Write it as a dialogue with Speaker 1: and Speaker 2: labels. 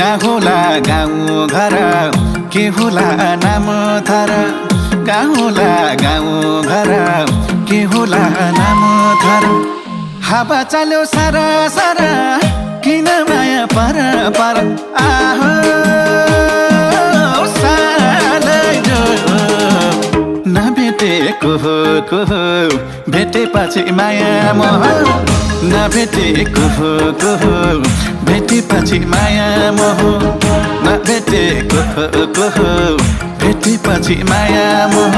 Speaker 1: कहाँ होला गाउँ घर के होला नाम थर कहाँ होला गाउँ घर के होला नाम थर हावा चल्यो सारा सारा किन माया पर पर आहो सालैजो नभेटेको को भेटेपछि माया मोह नभेटेको को भेटेपछि माया मोह नभेटेको को भेटेपछि माया मोह